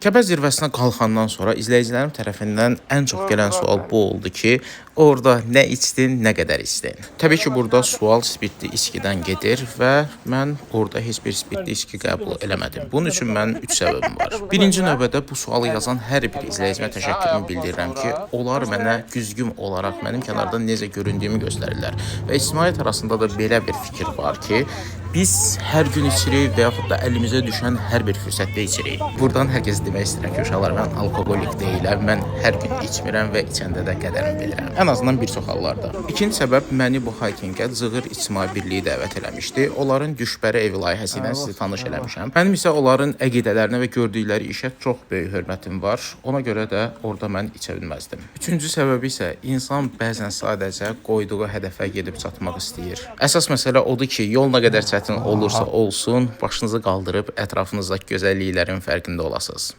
Kəbəz zirvəsinə qalxandan sonra izləyicilərim tərəfindən ən çox gələn sual bu oldu ki, orada nə içdin, nə qədər içdin? Təbii ki, burada sual spirtli içkidən gedir və mən orada heç bir spirtli içki qəbul eləmədim. Bunun üçün mənim 3 səbəbim var. Birinci növbədə bu sualı yazan hər bir izləyicimə təşəkkürümü bildirirəm ki, onlar mənə güzgüm olaraq mənim kənardan necə göründüyümü göstərirlər. Və ictimaiyyət arasında da belə bir fikir var ki, biz hər gün içirik və yaxud da əlimizə düşən hər bir fürsətdə içirik. Buradan hər kəsə demək istəyirəm ki, uşaqlar, mən alkoqolik deyiləm, mən hər gün içmirəm və içəndə də qədərimi bilirəm. Ən azından bir çox hallarda. İkinci səbəb məni bu hikinqə Cığır İctimai Birliyi dəvət eləmişdi. Onların Düşbərə evi layihəsi ilə sizi tanış eləmişəm. Mənim isə onların əqidələrinə və gördükləri işə çox böyük hörmətim var. Ona görə də orada mən içə bilməzdim. Üçüncü səbəbi isə insan bəzən sadəcə qoyduğu hədəfə gedib çatmaq istəyir. Əsas məsələ odur ki, yol nə qədər çətin olursa olsun, başınızı qaldırıb ətrafınızdakı gözəlliklərin fərqində olasınız.